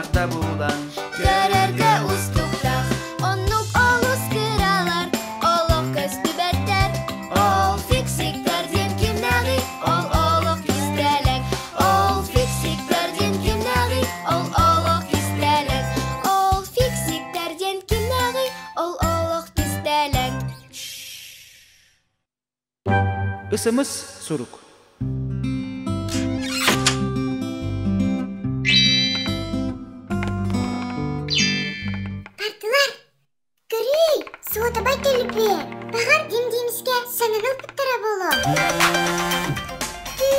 Барда булан Көрөргө устуктаах, оннук олус кыралар, олох көстүбэттэр. Ол фиксиктэр диэн кимнээҕий? Ол олох кистэлэҥ. Ол фиксиктэр диэн кимнээҕий? Ол олох кистэлэҥ. Ол фиксиктэр диэн кимнээҕий? Ол олох кистэлэҥ. Ысымыс сурук. Тартылар! Көрүүй, суотабай төлөпүөн! Баҕар дим-димискэ саҥаны ылбыттара буолуо. Түү!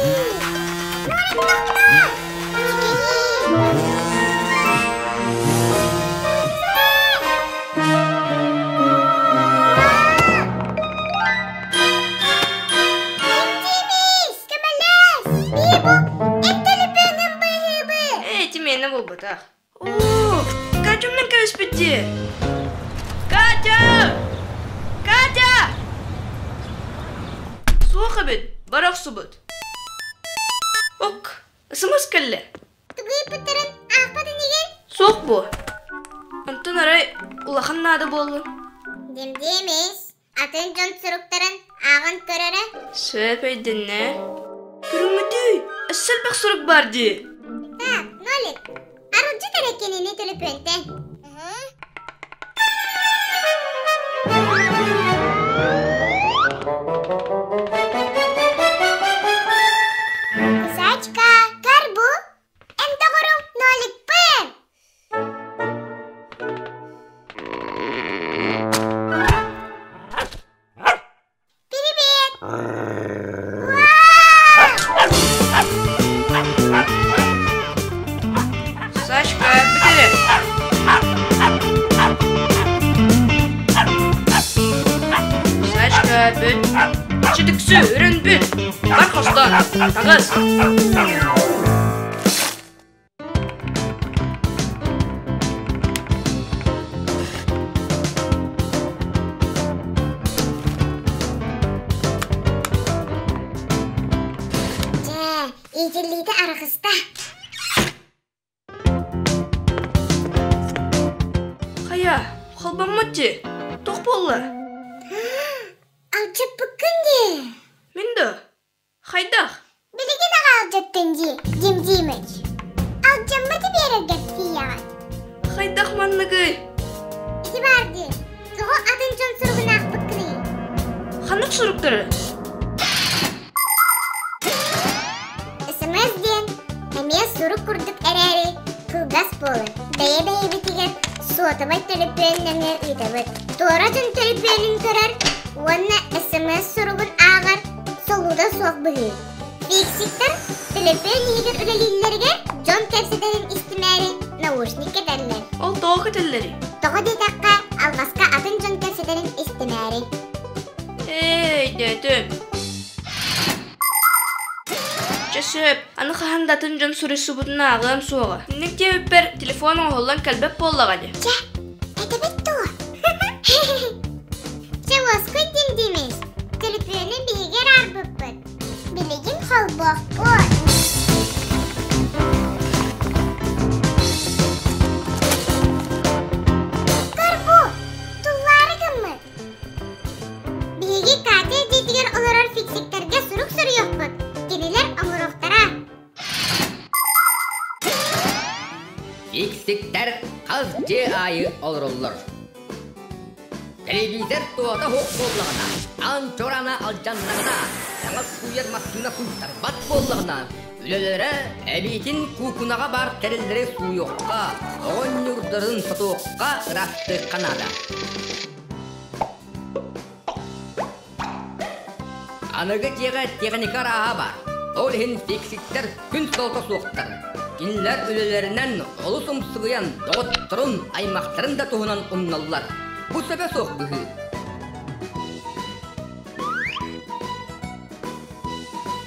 Норик тохтоо! Дим-димис, көмөлөс! Бии бу эт төлөпүөнүм быыһыыбы! Ээ, ити миэнэ буолбатах. Оо, Катя умнан кэбиспит дии. Катя! Катя! Суох эбит, бара охсубут. Ок, СМС кэллэ. Тугу ыыппыттарын аахпат инигин? Суох буо. Онтон арай улахан наада буоллун. Дим-димис, атын дьон суруктарын ааҕан көрөрө. Сөп өйдөннө. Көрүҥҥүтүй, өссө элбэх сурук баар дии. Так, Нолик, арылдьыт эрэ кинини төлөпүөнтэн. Кусачка, карбу, эн доҕоруҥ Ноликпын! Привет! Сашка, бүтэрэ. Сашка, бүт. Чүтүксү, үрүн бүт. Бар хостон, таҕыс. Дьэ, иитиллиитэ арҕыста. Хайа, холбоммут дии. Туох буолла? Алдьаппыккын дии. Мин да? Хайдах? Билигин аҕа алдьаттын дии, Дим Димыч. Алдьамматы биэрэргэр тиийэҕин. Хайдах манныгый? Ити баар дии. Тоҕо атын дьон суругун аахпыккыный? Ханнык суруктары? СМС диэн эмиэ сурук курдук эрээри кылгас буолар. Бэйэ-бэйэбитигэр суотабай төлөпүөн нөҥүө ыытабыт. Туора дьон төлөпүөнүн көрөр уонна СМС суругун ааҕар солуута суох быһыы. Фиксиктэр төлөпүөн иһигэр үлэлииллэригэр дьон кэпсэтэрин истимээри наушник кэтэллэр. Ол тоҕо кэтэллэрий? Тоҕо диэтэххэ, алҕаска атын дьон кэпсэтэрин истимээри. Ээ, өйдөөтүм. Чэ сөп, аны хаһан да атын дьон суруйсубутун ааҕыам суоҕа. Инник диэбиппэр телефон оҥоһуллан кэлбэт буоллаҕа дии. Чэ, этэбит дуо? Чэ, уоскуй дим димиш. Төлөпүөнү биһиги араарбыппыт. Билигин холбуохпут. Көр бу, туллаары гыммыт. Биһиги Катя дьиэтигэр олорор фиксиктэргэ сурук суруйуохпут. Кинилэр оҥоруохтара. Фиксиктэр хас дьиэ аайы олороллор. Телевизор туота суох буоллаҕына, аан чорана алдьаннаҕына, таҥас сууйар массыына сууйтарбат буоллаҕына, үлэлэрэ эбиитин куукунаҕа баар тэриллэри сууйуохха, оҕонньуурдарын сотуохха, ыраастыахха наада. Аныгы дьиэҕэ техника арааһа баар. Ол иһин фиксиктэр күн солото суохтар. Кинилэр үлэлэринэн олус умсугуйан доҕотторун, аймахтарын да туһунан умналлар. Бу сөбө суох быһыы.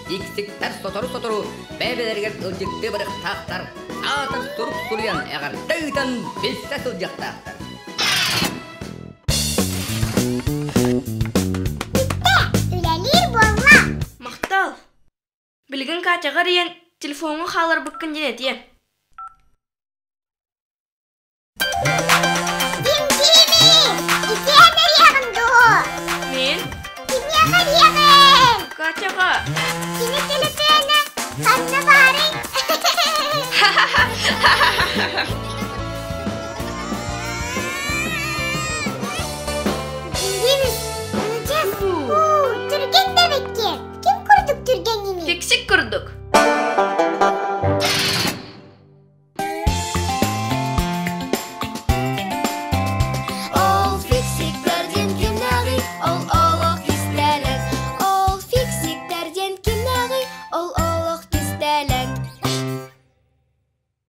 Фиксиктэр сотору-сотору бэйэ-бэйэлэригэр ыалдьыттыы барыахтаахтар, аатар сурук суруйан эҕэрдэ ыытан билсэ сылдьыахтаахтар. Бүттэ, үлэлиир буолла. Махтал. Билигин Катяҕа эрийэн телефоҥҥа хааларбыккын диэн этиэ. иһиэҕиҥ! Катяҕа! Кини төлөпүөнэ ханна баарый? Дивис, Түргэн да эбиккин. Ким курдук түргэҥҥиний? Фиксик курдук.